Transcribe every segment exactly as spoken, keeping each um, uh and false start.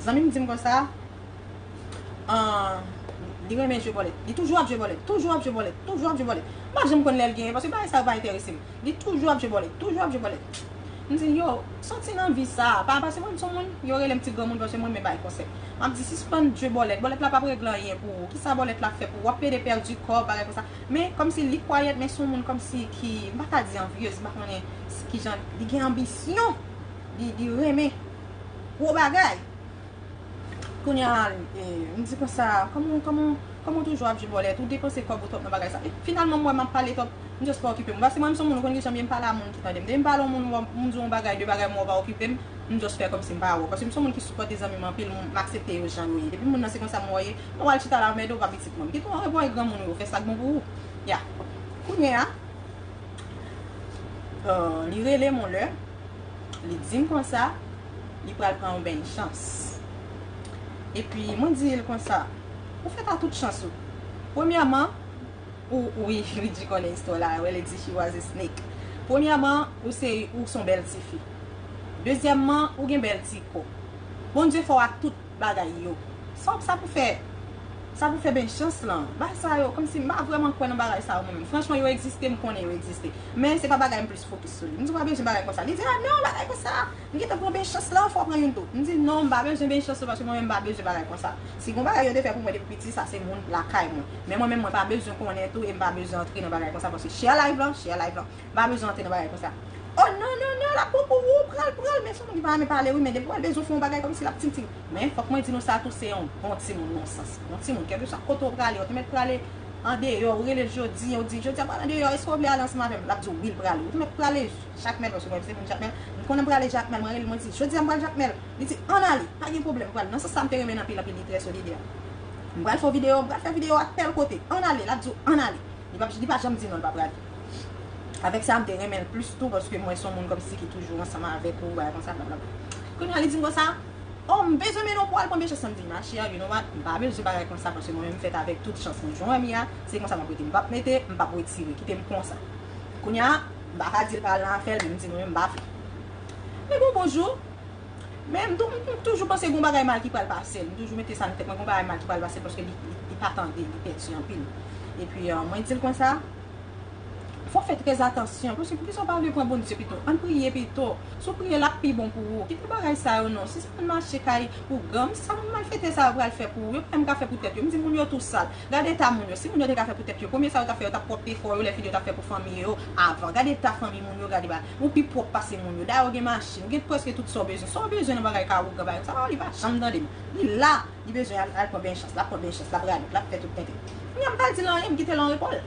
Zanmi m di m konsa, ah, li renmen jwe bòlèt. Li toujou ap jwe bòlèt, toujou ap jwe bòlèt, toujou ap jwe bòlèt. M pa janm konn lè l genyen, paske bagay sa yo pa enterese m. Li toujou ap jwe bòlèt, toujou ap jwe bòlèt. M di, yo, soti nan vi sa. Pa, paske mwen, m se yon moun, yo rele m ti granmoun, paske mwen, m renmen bay konsèy. M ap di, sispann jwe bòlèt. Bòlèt la p ap regle anyen pou ou. Kisa bòlèt la fè pou ou? W ap plede pèdi kò, bagay konsa. Men, kòmsi li kwayèt, men se yon moun kòmsi ki, m pa ka di anvyez, m pa konnen s- kijan, li gen anbisyon, li, li renmen gwo bagay. Kounye a, eh, m di konsa, kòman, kòman, kòman w toujou ap jwe bòlèt, ou depanse kòb ou twòp nan bagay sa. E finalman, m wè m ap pale twòp, m just pa okipe m. Paske mwen, m se yon moun, ou konn kijan m ye, m pale a moun ki tande m. Depi m pale a yon moun, m di yon bagay, de bagay, m wè w pa okipe m, m just fè kòmsi m pa wè w. Paske m se yon moun ki sipòte zanmi m anpil, m, m aksepte yo jan yo ye. Depi moun nan se konsa m wè w ye, mwen pral chita la anmède w, w pa pitit mwen. M kite w anrepon e granmoun ou yo, fè sa k bon pou ou. Ya. Kounye a, euh, li rele m yon lè, li di m konsa, li pral pran yon beny chans. Epi, mwen di l konsa, ou fèt a tout chans ou. Premyèman, ou, wi, Luigi konnen istwa la, wè, li di she was a snake. Premyèman, ou se, ou se yon bèl tifi. Dezyèmman, ou gen bèl ti kò. Bondye fè w ak tout bagay yo. Sa, sa pou fè, sa pou fè beny chans lan. Bagay sa yo, kòmsi m pa vrèman kwè nan bagay sa yo mwen menm. Franchman, yo egziste, m konnen yo egziste. Men se pa bagay m plis fokis sou li. M di, w pa bezwen bagay konsa. Li di, ah non, bagay konsa. M gentan pran beny chans lan, fò w pran youn tou. M di, non, m pa bezwen beny chans lan, paske mwen menm m pa bezwen bagay konsa. Si gon bagay yo te fè pou mwen depi piti, sa se moun lakay mwen. Men mwen menm, mwen pa bezwen konnen tou, e m pa bezwen antre nan bagay konsa, paske share live lan, share live lan. M pa bezwen antre nan bagay konsa. Oh non, non, non, l ap bon pou ou, pral, pral. Men se yon moun ki pa renmen pale, wi, men depi w al bezwen fè yon bagay kòmsi l ap tintin. Men fòk mwen di nou sa tou, se yon bon timoun, non sans. Bon timoun, kèlkeswa kote w prale, ou te mèt prale andeyò, ou rele l jodi, ou di, jodi a m pral andeyò, èske w vle ale ansanm avè m? L ap di w, wi, l prale. Ou te mèt prale Jakmèl, paske mwen se moun Jakmèl. M konnen m prale Jakmèl, mwen rele l, mwen di, jodi a m pral Jakmèl. Li di, ann ale, pa gen pwoblèm, m pral. Nan sans sa, m te renmen l anpil, anpil, li trè solidè. M pral fè yon videyo, m pral fè videyo a tèl kote, ann ale, l ap di w, ann ale. Li pa, li pa janm di non, li pa prale. Avèk sa, m te renmen l plis tou, paske mwen se yon moun kòmsi ki toujou ansanm avèk ou, bagay konsa, blablabla. Kounye a, li di m konsa, oh, m bezwen mennen w pou w al pran beny chans lan. M di, ma chère, you know what? M pa bezwen bagay konsa, paske mwen menm m fèt avèk tout chans mwen. Jan w wè m ye a, se konsa m ap rete. M p ap mete, m p ap retire. Kite m konsa. Kounye a, m pa ka di l pa al nan afè l, men m di mwen menm m pa vle. Men bon, bonjou. Men m tou, m toujou panse gon bagay mal ki pral pase l. M toujou mete sa nan tèt mwen, gon bagay mal ki pral pase l, paske li, li, li pa tande, li pèdi anpil. Epi, euh, mwen di l konsa, fò w fè trè atansyon, paske poukisa w pa vle pran Bondye pito? Ann priye pito. Si w priye, l ap pi bon pou ou. Kite bagay sa yo non. Si se pou n mache kay ougan, sa moun malfektè sa yo pral fè pou ou? Yo pa menm ka fè pou tèt yo. M di moun yo tou sal. Gade eta moun yo. Si moun yo te ka fè pou tèt yo, premye sa yo t ap fè, yo t ap pwòpte kò yo lè fidyo yo t ap fè pou fanmi yo avan. Gade eta fanmi moun yo, gade ba. Ou pi pwòp pase moun yo. Dayè, ou gen machin, ou gen prèske tout sa w bezwen. Sa w bezwen nan bagay kay ougan, bagay sa, li pa janm tande m. Li la, li bezwen al, al pran beny chans, l ap pran beny chans, l ap radòt, l ap fè tout tenten. Kounye a m pa di l anyen, m kite l an repo l.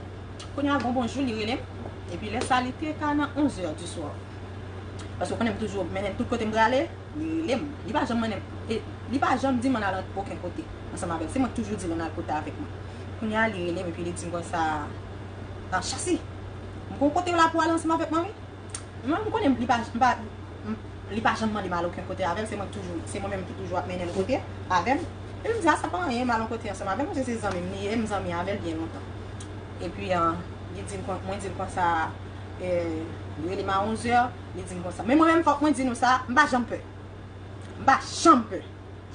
Kounye a gon bonjou, li rele m. Epi lè sa, li te ka nan onzè di swa. Paske w konnen m toujou mennen l tout kote m prale, li rele m. Li pa janm mennen m, e, li pa janm di m ann al okenn kote ansanm avè l. Se mwen k toujou di l ann al kote avèk mwen. Kounye a, li rele m, epi li di m konsa, ah, Chasy, m gon kote w la pou ale ansanm avèk mwen, wi. Mwen, m konnen li pa, m pa, m, li pa janm mande m al okenn kote avè l, se mwen k toujou, se mwen menm ki toujou ap mennen l kote avè m. Epi m di, a, sa pa anyen, m al yon kote ansanm avè l, paske se zanmi m li ye, m zanmi avè l byen lontan. Epi, ah, li di m kon, mwen di l konsa, eh, li rele m a onzè, li di m konsa. Men mwen menm, fòk mwen di nou sa, m pa janm pè. M pa janm pè.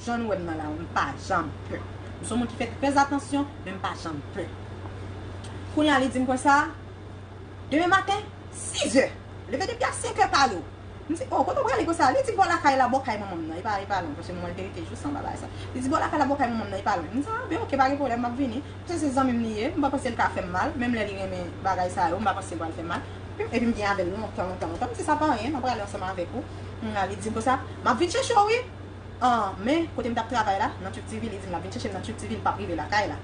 Jan nou wè m nan la, m pa janm pè. M se yon moun ki fè trè atansyon, men m pa janm pè. Kounye a, li di m konsa, demen maten, sizè, leve depi a senkè pare w. M di, oh, kote w prale konsa? Li di, bò lakay la, bò kay manman m nan. E pa, e pa lwen, paske mwen verite jis anba bagay sa. Li di, bò lakay la, bò kay manman m nan, e pa lwen. M di, ah, ben, oke, pa gen pwoblèm, m ap vini. Paske se zanmi m li ye, m pa panse l ka fè m mal, menm lè li renmen bagay sa yo, m pa panse l pral fè m mal. Epi m gen avè l lontan, lontan, lontan. M di, sa pa anyen, m ap prale ansanm avèk ou. Kounye a, li di m konsa, m ap vin chèche w, wi. Ah, men, kote m t ap travay la, nan Trip T V, li di m l ap vin chèche m nan Trip T V, li p ap rive lakay la.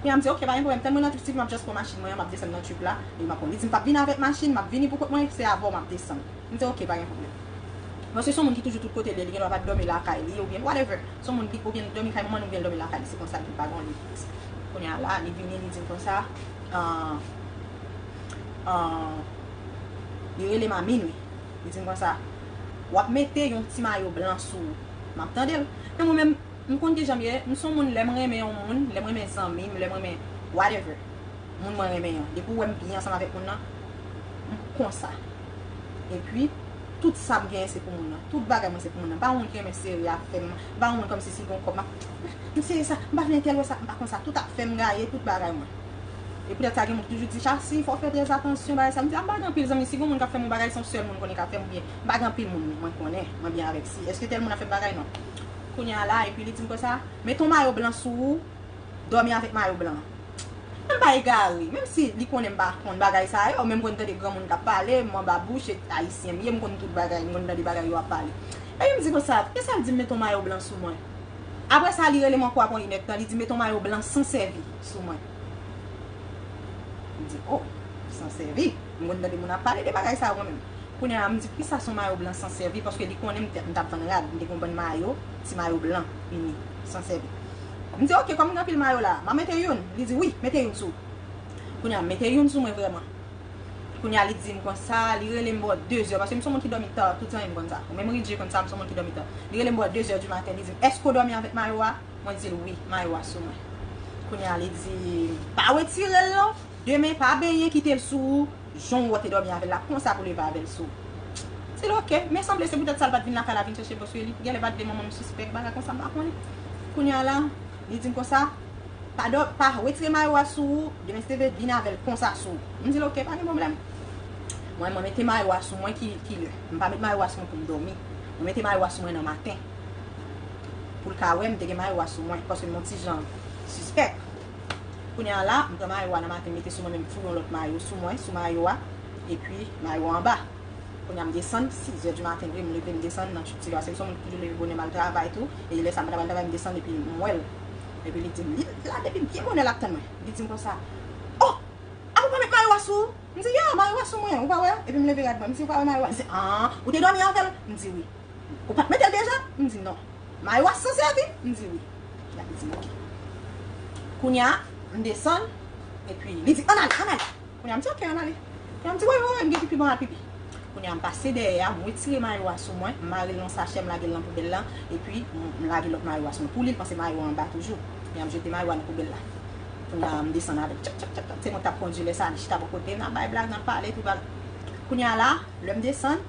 Kounye a, m di, oke, pa gen pwoblèm, tann mwen nan Trip T V, m ap just pran machin mwen an, m ap desann nan Trip la, epi m ap pran. Li di m p ap vin avèk machin, m ap vini pou kont mwen, se avè w m ap desann. M di, oke, pa gen pwoblèm. Paske se yon moun ki toujou tout kote l ye, li gendwa pa t dòmi lakay li, oubyen whatever. Se yon moun ki, oubyen l dòmi kay manman l, oubyen l dòmi lakay li, se konsa l ye, pa gen yon limit. Kounye a la, li vini, li di m konsa, ah, ah, li rele m a minwi. Li di m konsa, w ap mete yon ti mayo blan sou ou. M ap tande l. Men mwen menm, m konn kijan m ye. M se yon moun, lè m renmen yon moun, lè m renmen zanmi m, lè m renmen whatever, moun mwen renmen an, depi w wè m byen ansanm avèk moun nan, m konsa. Epi, Tout sa m genyen se pou moun nan. Tout bagay mwen se pou moun nan. M pa yon moun ki renmen sere afè m. M pa yon moun kòmsi si l gen yon kòb, m ap, m sere sa, m pa vle entèl wè sa, m pa konn sa. Tout ap fè m gaye tout bagay mwen. E poutèt sa, gen moun ki toujou di, Chasy, fò w fè trè atansyon, bagay sa. M di, a, m pa gen anpil zanmi. Si gen yon moun k ap fè m yon bagay, se yon sèl moun m konnen k ap fè m byen. M pa gen anpil moun mwen konnen, mwen byen avèk. Si, èske tèl moun ap fè m bagay? Non. Kounye a la, epi li di m konsa, mete yon mayo blan sou ou, dòmi avèk mayo blan an. Mwen pa egare, menm si li konnen m pa konn bagay sa yo, men m konn tande granmoun k ap pale, m anba bouch, e ayisyen m ye, m konn tout bagay, m konn tande bagay yo ap pale. Epi m di konsa, kisa l di m mete yon mayo blan sou mwen? Apre sa, li rele m ankò apre yon inèdtan, li di mete yon mayo blan san sèvi sou mwen. M di, o, san sèvi? M konn tande moun ap pale de bagay sa yo mwen menm. Kounye a, m di, poukisa se yon mayo blan san sèvi? Paske li konnen m te, m t ap vann rad, m te gen yon bann mayo, ti mayo blan, ini, san sèvi. M di, oke, kòm m gen anpil mayo la, m a mete youn. Li di, wi, mete youn sou ou. Kounye a, m mete youn sou mwen vrèman. Kounye a, li di m konsa, li rele m bò de zè, paske m se yon moun ki dòmi ta, tout zanmi m konn sa. Menm Ridjie konn sa, m se yon moun ki dòmi ta. Li rele m bò de zè di maten, li di m, èske w dòmi avèk mayo a? Mwen di l, wi, mayo a sou mwen. Kounye a, li di, pa retire l non, demen pa benyen, kite l sou ou, jan w wè w te dòmi avè l la, konsa pou leve avè l sou ou. M di l, oke, men sanble se poutèt sa l pa t vin lakay la vin chèche m, paske li genlè pa t vle manman m sispèk, bagay konsa, m pa konnen. Kounye a la, li di m konsa, pa dò, pa retire mayo a sou ou, demen si Dye vle, vin avè l konsa sou ou. M di l, oke, pa gen pwoblèm. Mwen, mwen mete mayo a sou mwen ki, ki lè? M pa met mayo a sou mwen pou m dòmi. Mwen mete mayo a sou mwen nan maten. Pou l ka wè m te gen mayo a sou mwen, paske m yon ti jan sispèk. Kounye a la, m pran mayo a nan maten, m mete sou mwen, menm foure yon lòt mayo sou mwen, sou mayo a, epi mayo a anba. Kounye a m desann, sis zè di maten vre, m leve m desann nan tchouktchou a. Se m se yon moun ki toujou leve bonè, m al travay tou, e lè sa m pa t al travay, m desann epi m wè l. Epi li di m, li la depi byen bonè l ap tann mwen. Li di m konsa, o, a ou pa met mayo a sou ou? M di, ya, mayo a sou mwen, ou pa wè? Epi m leve rad mwen, m di, ou pa wè mayo a? Li di, an, ou te dòmi avè l? M di, wi. Ou pa t mete l deja? M di, non. Mayo a san sèvi? M di, wi. Epi l di m, oke. Kounye a, m desann, epi li di, ann ale, ann ale. Kounye a, m di, oke, ann ale. Kounye a, m di, wi, wi, wi, m gen pipi, m al pipi. Kounye a, m pase dèyè a, m retire mayo a sou mwen, m mare l nan sachè, m lage l nan poubèl la, epi m, m lage lòt mayo a sou mwen. Pou li, l panse mayo a anba toujou. Kounye a, m jete mayo a nan poubèl la. Kounye a, m desann avè l. Tchap, tchap, tchap, tchap. Se mwen k t ap kondui lè sa, li chita bò kote m, n ap bay blag, n ap pale, tout bagay. Kounye a la, lè m desann,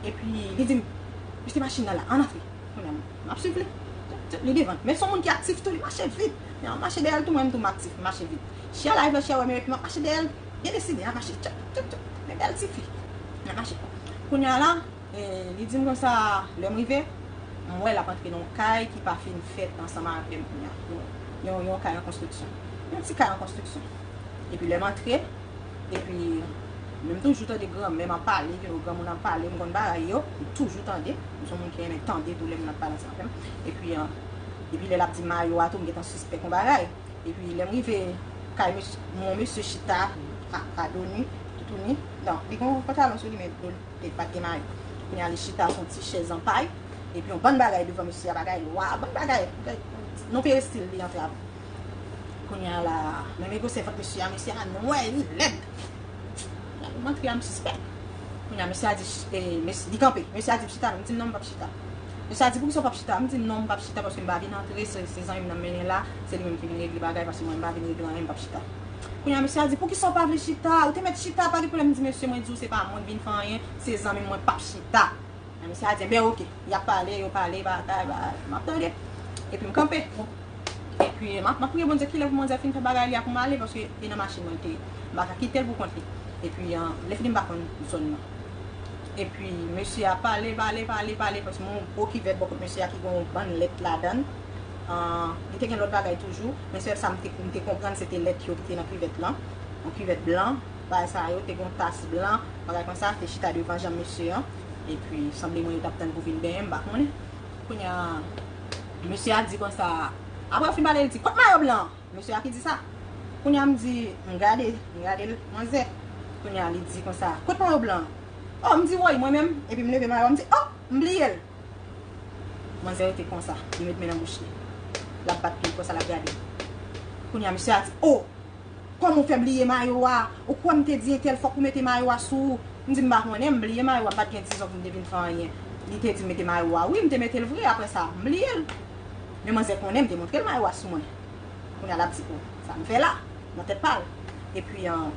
epi li di m, mete machin nan la, ann antre. Kounye a, m ap swiv li. Li devan. Men se yon moun ki aktif tou, li mache vit. Men an mache dèyè l tou, mwen menm tou m aktif, m mache vit. Share live la, share wè m yo, epi m ap mache dèyè l. Byen deside, n ap mache. Tchap, tchap, tchap. Men bèl tifi. N ap mache. Kounye a la, e, li di m konsa, lè m rive, m wè l ap antre nan yon kay ki pa fin fèt ansanm avè m kounye a. Yon, yon, yon kay an konstriksyon. Yon ti kay an konstriksyon. Epi lè m antre, epi men m toujou tande granmè m ap pale, you know, granmoun ap pale, m konn bagay yo, m toujou tande. M se yon moun ki renmen tande tou lè moun ap pale ansanm avè m. Epi, an, epi lè l ap di mayo a tou, m gentan sispèk yon bagay. Epi lè m rive kay mesye, yon mesye chita, a, a do ni, toutouni. Non, li gen yon pantalon sou li, men do li pa t gen mayo. Kounye a li chita sou yon ti chèz an pay. Epi yon bann bagay devan mesye a, bagay lwa, bann bagay, bagay, non perestil li antre avè l. Kounye a la, men men gwosè vant mesye a, mesye a nwè, li lèd. M antre a, m sispèk. Kounye a, mesye a di, e, mesye, li kanpe. Mesye a di m chita, m di non, m p ap chita. Mesye a di, poukisa w p ap chita? M di non, m p ap chita paske m pa vin antre, se, se zanmi m nan m mennen la, se li menm ki vin regle bagay, paske mwen m pa vin regle anyen, m p ap chita. Kounye a, mesye a di, poukisa w pa vle chita? Ou te mèt chita, pa gen pwoblèm. M di, mesye, mwen di w se pa mwen k vin fè anyen, se zanmi m, mwen p ap chita. Men mesye a di, enben, oke. Y ap pale, yo pale, batay, ba, m ap tande. Epi m kanpe. Epi m ap, m ap priye Bondye kilè pou manzè fin fè bagay li a pou m ale, paske e nan machin mwen l te ye. M pa ka kite l pou kont li. Epi, an, lè fini m pa konn zòn nan. Epi mesye a pale, pale, pale, pale, paske m wè yon gwo kivèt bò kot mesye a ki gen yon bann lèt ladan l. An, li te gen lòt bagay toujou, men sèl sa m te, m te konprann se te lèt yo ki te nan kivèt lan. Yon kivèt blan. Bagay sa yo, te gen yon tas blan, bagay konsa, te chita devan janm mesye an. Epi, sanble mwen yo t ap tann pou vin benyen, m pa konnen. Kounye a, mesye a di konsa, apre yo fin pale, li di, kot mayo blan an? Mesye a ki di sa. Kounye a, m di, m gade, m gade l, manzè. Kounye a, li di konsa, kot mayo blan an? O, m di, woy, mwen menm, epi m leve mayo a, m di, o, m bliye l. Manzè rete konsa, li met men nan bouch li. L ap bat pye l konsa, l ap gade m. Kounye a, mesye a di, o, kòman w fè bliye mayo a? Ou kwè m te di entèl fòk ou mete mayo a sou ou? M di m pa konnen, m bliye mayo a, m pa t gen dizon pou m te vin fè anyen. Li te di m mete mayo a. Wi, m te mete l vre, apre sa, m bliye l. Men manzè konnen m te montre l mayo a sou mwen. Kounye a l ap di, o, sa m fè la, nan tèt pa l. Epi, an,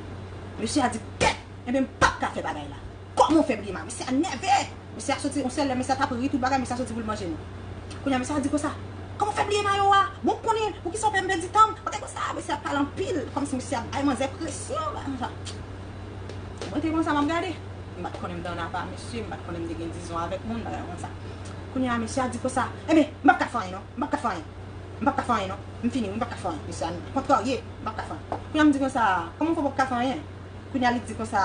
mesye a di, kèt, enben m p ap ka fè bagay la. Kòman w fè bliye mayo? Mesye a nève. Mesye a soti, yon sèl lè mesye a t ap ri tout bagay, mesye a soti pou l manje nou. Kounye a mesye a di konsa, kòman w fè bliye mayo a? Bon, w konnen, poukisa w fè m pèdi tan m? Bagay konsa, mesye a pale anpil, kòmsi mesye a bay manzè presyon, bagay konsa. Mwen te konsa, m ap gade. M pa t konnen m te annafè mesye, m pa t konnen m te gen dizon avèk moun, bagay konsa. Kounye a mesye a di konsa, enben, m p ap ka fè anyen non, m p ap ka fè anyen. M p ap ka fè anyen non, m fini wi, m p ap ka fè anyen. Mesye a kontrarye, m p ap ka fè anyen. Kounye a m di konsa, kòman w fè w p ap ka fè anyen? Kounye a li di konsa,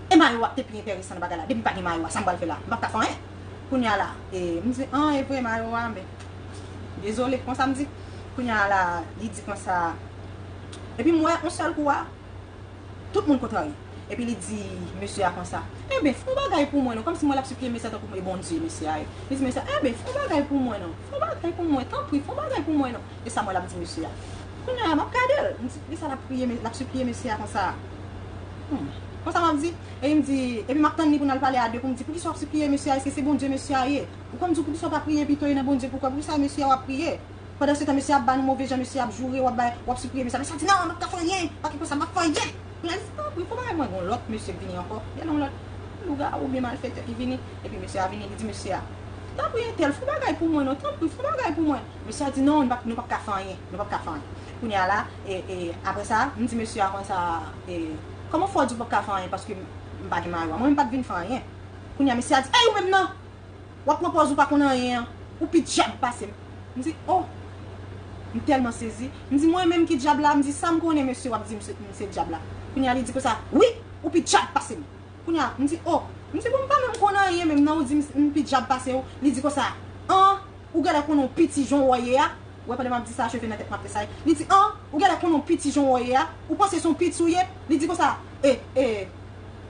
e mayo w ap te pi enteresan nan bagay la, depi m pa gen mayo a, sa m pral fè la? M p ap ka fè anyen. Kounye a la, e, m di, an, e vre mayo a, men, dezole, konsa m di. Kounye a la, li di konsa, epi m wè, yon sèl kou a, tout moun kontrarye. Epi li di mesye a konsa, enben, fè yon bagay pou mwen non, kòmsi m wè l ap sipliye mesye a tankou e Bondye mesye a ye. Li di mesye a, enben, fè yon bagay pou mwen non, fè yon bagay pou mwen, tanpri, fè yon bagay pou mwen non. E sa m wè l ap di mesye a. Kounye a, m ap gade l. M di, kisa l ap priye, l ap sipliye mesye a konsa? Hmm. Konsa m ap di, e m di, epi m ap tann li pou n al pale a de pou m di, poukisa w ap sipliye mesye a? Èske se Bondye mesye a ye? Ou konn di w poukisa w pa priye pito e nan Bondye pou w kwè? Poukisa mesye a w ap priye? Pandan se tan, mesye a ap ba nou move jan, mesye a ap joure, w ap bay, w ap sipliye mesye a. Mesye a di, non, m ap ka fè anyen, pa gen konsa, m ap fè anyen. Kounye a li di, tanpri, fè yon bagay mwen, gen yon lòt mesye k vini ankò. Gen yon lòt lougawou oubyen malfektè ki vini. Epi mesye a vini, li di mesye a, tanpri, entèl, fè yon bagay pou mwen non, tanpri, fè yon bagay pou mwen. Mesye a di, non, nou p ap, nou p ap ka fè anyen, nou p ap ka fè anyen. Kounye a la, e, e, apre sa, m di mesye a konsa, e, kòman fè w di w p ap ka fè anyen paske m pa gen mayo a? Mwen menm m pa t vin fè anyen. Kounye a, mesye a di, ey, ou menm nan! W ap pran pòz ou pa konn anyen an. Ou pi dyab pase m. M di, oh! M tèlman sezi. M di, mwen menm ki dyab la? M di, sa m konnen, mesye, w ap di m se, m se dyab la. Kounye a, li di konsa, wi, ou pi dyab pase m. Kounye a, m di, oh! M di, bon, m pa menm konn anyen menm, non, ou di m, m pi dyab pase w. Li di konsa, an, ou genlè konnen yon piti jan w ye a. Ou wè, pandan m ap di sa, cheve nan tèt m ap tresayi. Li di, an, ou genlè konnen yon piti jan w ye a. Ou panse se yon piti ou ye? Li di konsa, e, e,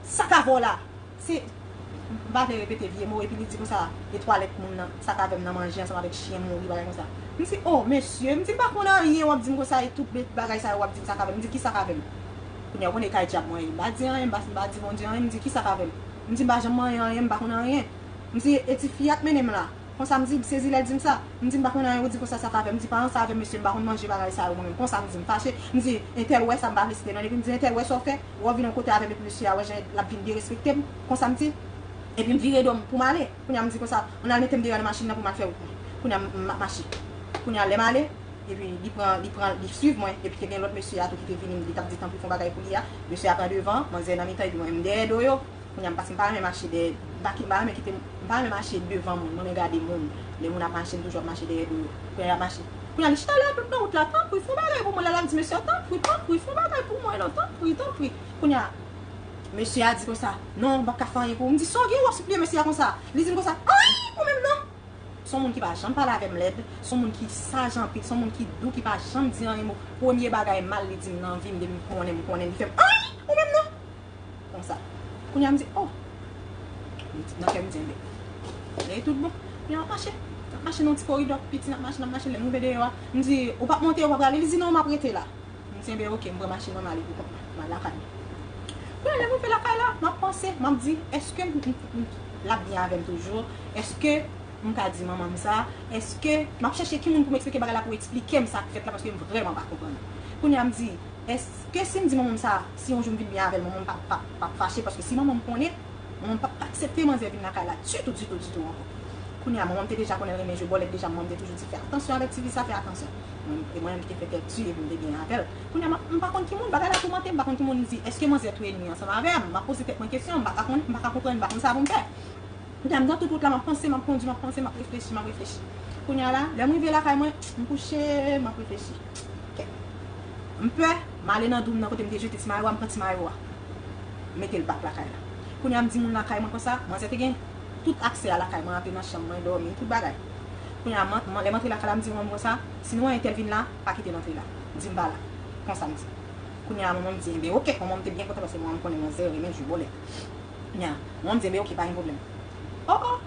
sa k avè w la? Se, m pa vle repete vye mo, epi li di konsa, e twalèt moun nan, sa k avè m nan manje ansanm avèk chen mouri, bagay konsa. M di, oh, mesye, m di, m pa konn anyen, w ap di m konsa, e tout bagay sa yo, w ap di m sa k avè m. M di, ki sa k avè m? Kounye a, ou konnen kay dyab mwen ye. M pa di anyen, m pa, m pa di Bondye anyen, m di, ki sa k avè m? M di, m pa janm manyen anyen, m pa konn anyen. M di, e ti fi a k mennen m la. Konsa m di, m sezi lè l di m sa. M di, m pa konn anyen, ou di konsa sa k avè m. M di, pa ansanm avè m, mesye, m pa konn manje bagay sa yo mwen menm. Konsa m di, m fache. M di, entèl wè sa, m pa vle site non, epi m di, entèl wè sa w fè, wè w vin yon kote avè m, epi mesye a wè jan l ap vin derespekte m. Konsa m di, epi m vire do m pou m ale. Kounye a m di konsa, ann al mete m deyò nan machin nan pou m al fè wout mwen. Kounye a m, m ap mache. Kounye a lè m ale, epi li pran, li pran, li swiv mwen, epi te gen lòt mesye a tou ki te vini, li t ap di tanpri fè yon bagay pou li a. Mesye a pran devan, manzè nan mitan, epi mwen menm dèyè do yo. Kounye a m, paske m pa renmen mache dèyè, m pa ki, m pa renmen kite, m pa renmen mache devan moun, m renmen gade moun. Lè moun ap mache, m toujou ap mache dèyè do yo. Kounye a l ap mache. Kounye a li chita la tout nan wout la, tanpri, fè yon bagay pou mwen. Lè l ap di mesye a, tanpri, tanpri, fè yon bagay pou mwen non, tanpri, tanpri. Kounye a, mesye a di konsa, non, m p ap ka fè anyen pou ou. M di, sa w gen, w ap sipliye mesye a konsa? Li di m konsa, anyen, ou menm non. Se yon moun ki pa janm pale avè m lèd, se yon moun ki saj anpil, se yon moun ki dou, ki pa janm di anyen mo. Premye bagay mal li di m nan vi m, depi m konnen, m konnen, li fè m, anyen, ou menm non. Konsa. Kounye a m di, oh! Nan kè m di, enben, e tout bon. Kounye a m ap mache. M ap mache nan yon ti koridò piti, m ap mache, m ap mache, lè m rive deyò a, m di, ou p ap monte, ou p ap prale? Li di, non, m ap rete la. M di, enben, oke, m pran machin mwen, m ale pou kont mwen. M al lakay mwen. Kounye a, lè m rive lakay la, m ap panse, m ap di, èske m, m, m, l ap byen avè m toujou? Èske m ka di manman m sa? Èske m ap chèche ki moun pou m eksplike bagay la, pou eksplike m sa k fèt la, paske m vrèman pa konprann. Kounye a, m di, èske si m di manman m sa, si yon jou m vin byen avè l, manman m p ap, p ap, p ap fache? Paske si manman m konnen, manman m p ap aksepte manzè vin lakay la ditou, ditou, ditou ankò. Kounye a, manman m te deja konnen l renmen jwe bòlèt deja, manman m te toujou di, fè atansyon avèk ti fi sa, fè atansyon. Mwen, e mwen menm ki te fè tèt di, epi m te byen avè l. Kounye a, m ap, m pa konn ki moun, bagay la toumante m, m pa konn ki moun, m di, èske manzè touye nwi ansanm avè m? M ap poze tèt mwen kesyon, m pa ka konn, m pa ka konprann, m pa konn sa pou m fè. Kounye a, m nan tout wout la, m ap panse, m ap kondui, m ap panse, m ap reflechi, m ap reflechi. Kounye a la, lè m rive lakay mwen, m kouche, m ap reflechi. Kè. M pè, m ale nan dou m nan kote m te jete ti mayo a, m pran ti mayo a. M mete l bak lakay la. Kounye a, m di moun lakay mwen konsa, manzè te gen tout aksè a lakay mwen, antre nan chanm mwen, dòmi, tout bagay. Kounye a, man, man, lè m antre lakay la, m di manman m konsa, si nou wè entèl vin la, pa kite l antre la. Di m pa la. Konsa m di. Kounye a, manman m di, enben, oke, manman m te byen kontan paske manman m konnen manzè renmen jwe bòlèt. Kounye a, manman m di, enben, oke, pa gen pwoblèm. Oh, oh!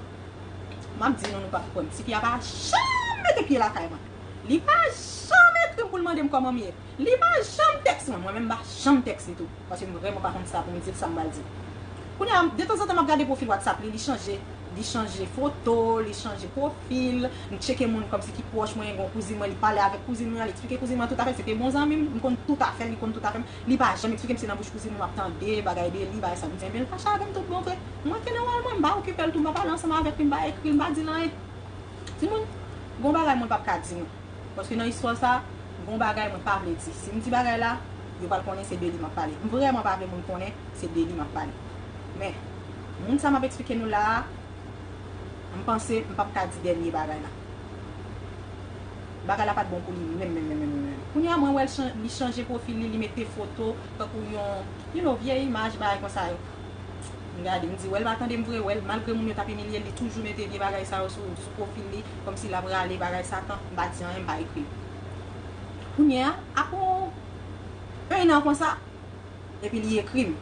M ap di nou, nou p ap kwè m. Tifi a pa janm mete pye lakay mwen. Li pa janm ekri m pou l mande m kòman m ye. Li pa janm tèks mwen. Mwen menm, m pa janm tèks li tou. Paske m vrèman pa konn sa pou m di l, sa m pral di l. Kounye a, detanzantan, m ap gade pwofil WhatsApp li, li chanje Li chanje foto, li chanje pwofil, m tcheke moun kòmsi ki pwòch mwen, gen yon kouzin mwen, li pale avèk kouzin mwen, li eksplike kouzin mwen tout afè, se te bon zanmi m, m konn tout afè l, li konn tout afè m, li pa janm eksplike m, se nan bouch kouzin mwen m ap tande bagay de li, bagay sa, m di, enben, l fache avè m tout bon vre. Mwen ke nan wòl mwen, m pa okipe l tou, m pa pale ansanm avèk li, m pa ekri l, m pa di l anyen. Timoun, gon bagay mwen p ap ka di nou. Paske nan istwa sa, gon bagay mwen pa vle di. Si m di bagay la, yo pral konnen se de li m ap pale. M vrèman pa vle moun konnen se de li m ap pale. Men, moun sa m ap eksplike nou la a, m panse m p ap ka di dènye bagay la. Bagay la pa t bon pou li menm, menm, menm, menm, menm. Kounye a, mwen wè l chan- li chanje pwofil li, li mete foto, tankou yon, you know, vye imaj, bagay konsa yo. M gade, m di, wè l pa tande m vre, wè l, malgre moun yo t ap imilye l, li toujou mete vye bagay sa yo sou, sou pwofil li, kòmsi l ap rale bagay Satan, m pa di anyen, m pa ekri l. Kounye a, apre yon, yon an konsa, epi li ekri m.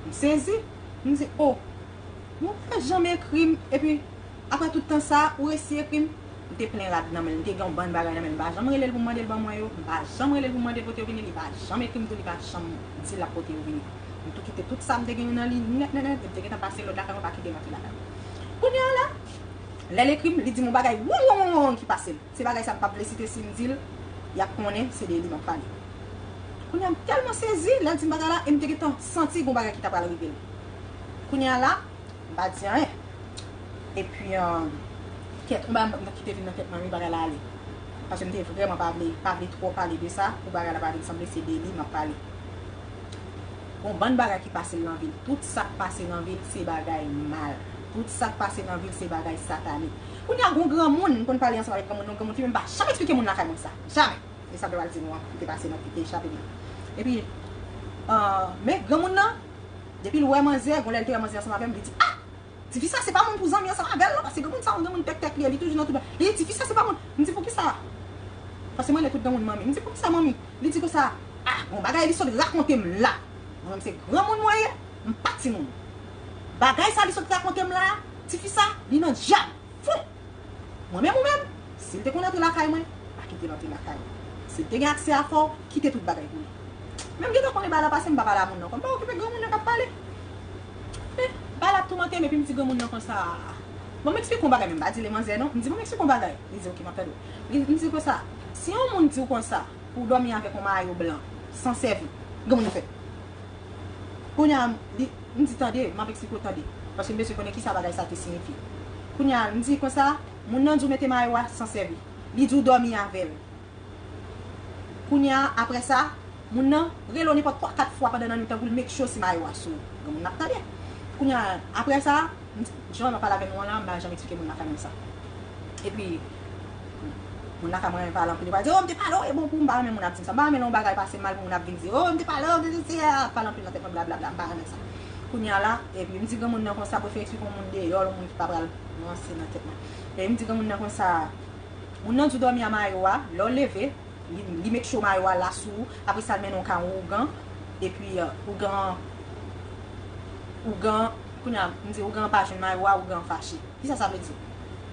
M sezi, m di, o, mwen pa janm ekri m, epi apre tout tan sa, ou resi ekri m. M te plen rad nan men l, m te gen yon bann bagay nan men l, m pa janm rele l pou m mande l ban mwen yo, m pa janm rele l pou m mande l pote yo vini, li pa janm ekri m tou, li pa janm di l ap pote yo vini. M tou kite tout sa m te gen yo nan li nèt, nèt, nèt, epi m te gentan pase lòd lakay mwen, pa kite m antre lakay mwen. Kounye a la, lè l ekri m, li di m yon bagay won, won, won, won ki pase l. Se bagay sa m p ap vle site, si m di l, y ap konnen se de li m ap pale. Kounye a, m tèlman sezi, lè l di m bagay la, e m te gentan santi gon bagay ki ta pral rive l. Kounye a la, m pa di anyen. Epi, kèt, yon bagay ki te vin nan tèt mwen, wi, bagay la ale. Paske m te vrèman pa vle, pa vle twò pale de sa, pou bagay la pa vin sanble se de li m ap pale. Gon bann bagay ki pase l nan vil. Tout sa k pase nan vil, se bagay mal. Tout sa k pase nan vil, se bagay satanik. Kounye a, gon granmoun, m konn pale ansanm avèk granmoun, yon granmoun fime, m pa janm eksplike moun lakay mwen sa. Jamè. E sa m te pral di nou an, ki te pase nan, ki te chape m nan. Epi, men granmoun nan, depi l wè manzè, gon lè l te wè manzè ansanm avè m, li di, a! Tifi sa se pa moun pou zanmi ansanm avè l non, paske granmoun sa yon granmoun tèktèk li ye, li toujou nan tout bagay. Li di, tifi sa se pa moun. M di, poukisa? Paske m rele tout granmoun manmi. M di, poukisa manmi? Li di konsa, a, gon bagay li sot rakonte m la. Mwen menm se granmoun mwen ye, m pa timoun. Bagay sa li sot rakonte m la, tifi sa, li nan dyab. Fou! Mwen menm ou menm, si l te konn antre lakay mwen, pa kite l antre lakay mwen. Si l te gen aksè a fè w, kite tout bagay pou li. Men m gentan konnen bagay la pase, m pa pale a moun nan ankò. M pa okipe granmoun nan k ap pale. Men, bagay la ap toumante m, epi m di granmoun nan konsa, bon, m eksplike yon bagay, men m pa di l e manzè non. M di, bon, m eksplike yon bagay. Li di, oke, m ap tande w. Li, m di konsa, si yon moun di w konsa, pou w dòmi avèk yon mayo blan, san sèvi, granmoun nan fè. Kounye a, li, m di, tande, m ap eksplike w, tande. Paske m bezwen konnen kisa bagay sa te siyifi. Kounye a, m di konsa, moun nan di w mete mayo a san sèvi. Li di w dòmi avè l. Kounye a, apre sa, moun nan rele w nenpòt twa, kat fwa pandan nannuit an pou l make sure si mayo a sou ou. Granmoun nan ap tande. Kounye a, apre sa, m di, jan m ap pale avè nou an la, m pa janm eksplike moun lakay mwen sa. Epi, moun lakay mwen renmen pale anpil, yo pral di, o, m te pale w, e bon pou m pa renmen moun ap di m sa. M pa renmen lè yon bagay pase mal pou moun ap vin di, o, m te pale w, m te di, a, pale anpil nan tèt mwen, blablabla, m pa renmen sa. Kounye a la, epi m di granmoun nan konsa, prefere eksplike yon moun deyò, yon moun ki pa pral ranse nan tèt mwen. Epi m di granmoun nan konsa, moun nan di w dòmi a mayo a, lè w leve, li, li make sure mayo a la sou ou, apre sa l mennen w kay yon ougan, epi ougan, ougan, kounye a, m di ougan an pa jwenn mayo a, ougan an fache. Kisa sa vle di?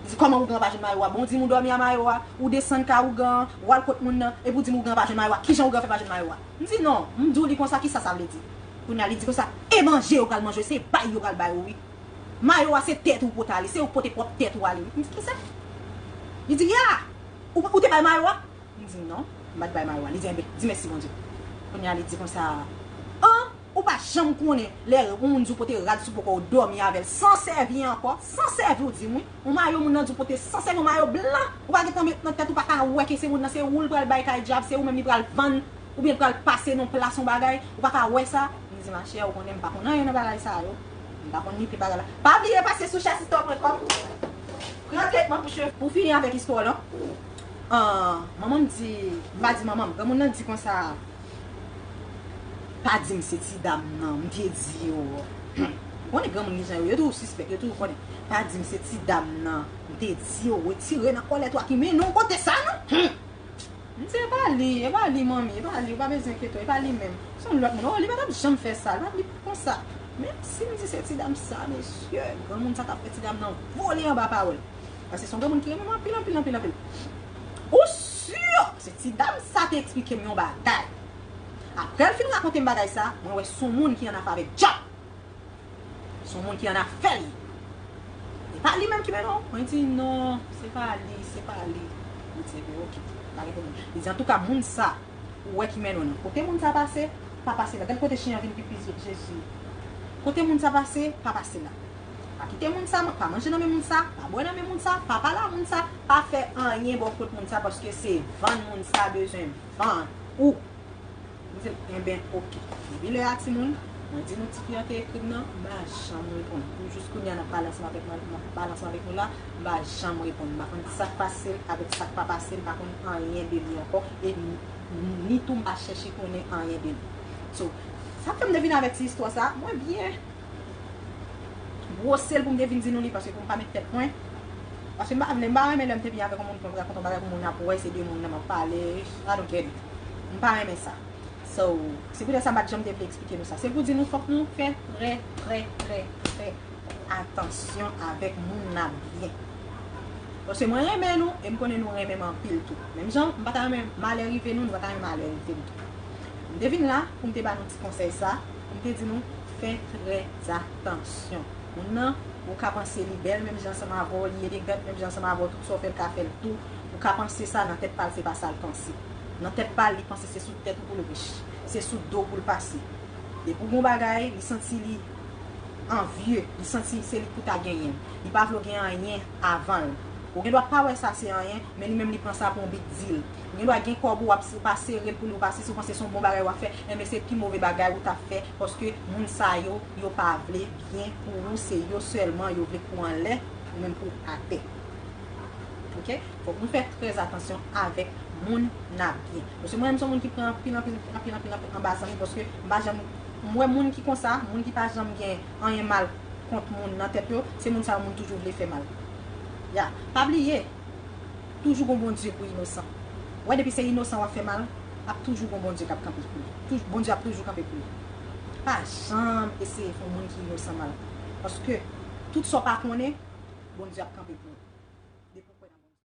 Li di, kòman ougan an pa jwenn mayo a? Bon, ou di m ou dòmi a mayo a, ou desann kay ougan an, ou al kot moun nan, epi ou di m ougan an pa jwenn mayo a. Kijan ougan an fè pa jwenn mayo a? M di, non, m di w li konsa, kisa sa vle di? Kounye a, li di konsa, e manje yo pral manje, se bay yo pral bay ou, wi. Mayo a se tèt ou pote ale, se ou pote pwòp tèt ou ale, wi. M di, kisa? Li di, ya! Ou, ou te bay mayo a? M di, non, m pa t bay mayo a. Li di, enben, di mèsi Bondye. Kounye a, li di konsa, an, ou pa janm konnen lè yon moun di w pote rad sou po kò w dòmi avè l san sèvi ankò, san sèvi w di m wi. Yon mayo moun nan di w pote san sèvi, yon mayo blan, ou pa gentan met nan tèt ou pa ka wè ke se moun nan, se ou l pral bay kay dyab, se ou menm li pral vann, oubyen l pral pase nan yon plas yon bagay, ou pa ka wè sa. M di, machè, ou konnen m pa konn anyen nan bagay sa yo. M pa konn ni pye bagay la. Pa bliye pase sou chèsistò pwen kòm. Pran tretman pou cheve. Pou fini avèk istwa w lan, manman m di, m pa di manman m, granmoun nan di konsa, pa di m se ti dam nan, m te di yo. Ou konnen granmoun gen jan yo, yo toujou sispèk, yo toujou konnen. Pa di m se ti dam nan, m te di yo, retire nan kòlèt ou a ki mennen w kote sa non. M di, e pa li, e pa li, manmi, e pa li, ou pa bezwen enkyete w, e pa li menm. Se yon lòt moun. O, li pa t ap janm fè sa, li pa, li pa konsa. Men si m di se ti dam sa, mesye, granmoun sa t ap fè ti dam nan vole anba pawòl. Paske se yon granmoun ki renmen m anpil, anpil, anpil, anpil. Ou si se ti dam sa te eksplike m yon bagay. Apre l fin rakonte m bagay sa, mwen wè se yon moun ki annafè avèk dyab. Se yon moun ki annafè li. Pa li menm ki mennen w? Mwen di, non, se pa li, se pa li. Li di, ebyen, oke, pa gen pwoblèm. Li di, antouka, moun sa, ou wè ki mennen w nan. Kote moun sa pase, pa pase la. Gad kote chen an vin pipi Jezi. Kote moun sa pase, pa pase la. Pa kite moun sa, pa manje nan men moun sa, pa bwè nan men moun sa, pa pale a moun sa, pa fè anyen bò kot moun sa, paske se vann moun sa bezwen vann ou. M di l, enben, oke. Depi lè a, timoun, mwen di nou ti fi an te ekri m nan, m pa janm reponn. Pou jis kounye a, n ap pale ansanm avèk mwen, m ap pale ansanm avèk nou la, m pa janm reponn. M pa konn sa k pase l avèk sa k pa pase l, m pa konn anyen de li ankò, e ni, ni tou m pa chèche konnen anyen de li. So, sa k fè m te vin avèk ti istwa sa, mwen byen bwose l pou m te vin di nou li, paske pou m pa met tèt mwen. Paske m pa vle, m pa renmen lè m te byen avèk yon moun, pou m rakonte yon bagay pou moun ap wè, se de moun nan m ap pale, I don't get it. M pa renmen sa. So, se poutèt sa m pa t janm te vle eksplike nou sa. Se pou di nou fòk nou fè trè, trè, trè, trè atansyon avèk moun n ap byen. Paske mwen renmen nou, e m konnen nou renmen m anpil tou. Menm jan, m pa ta renmen malè rive nou, nou pa ta renmen malè rive m tou. M te vin la pou m te ba nou ti konsèy sa, pou m te di nou, fè trè atansyon. Moun nan, ou ka panse li bèl menm jan ansanm avè w, li elegant menm jan ansanm avè w, tout sa w fè l ka fè l tou. Ou ka panse sa, nan tèt pa l, se pa sa l panse. Nan tèt pa l, li panse se sou tèt ou pou l rich, se sou do w pou l pase. Depi w gen yon bagay, li santi li anvye, li santi se li k pou ta genyen l. Li pa vle w gen anyen avan l. Ou gen dwa pa wè sa se anyen, men li menm li pran sa pou yon big deal. Ou gen dwa gen kòb ou, w ap, ou pa sere l pou li, ou pa si, si w panse se yon bon bagay w ap fè, enben se pi move bagay ou t ap fè, paske moun sa yo, yo pa vle byen pou ou, se yo sèlman yo vle pou w anlè, ou menm pou w atè. Oke? Fòk nou fè trè atansyon avèk moun n ap byen. Paske mwen menm se yon moun ki pran anpil, anpil, anpil, anpil, anpil anba zanmi, paske m pa janm, m wè moun ki konsa, moun ki pa janm gen anyen mal kont moun nan tèt yo, se moun sa yo moun toujou vle fè mal. Ya, pa bliye, toujou gon Bondye pou inosan. Wè, depi se inosan w ap fè mal, ap toujou gon Bondye k ap kanpe pou li. Touj-, Bondye ap toujou kanpe pou li. Pa janm eseye fè yon moun ki inosan mal. Paske tout sa w pa konnen, Bondye ap kanpe pou ou.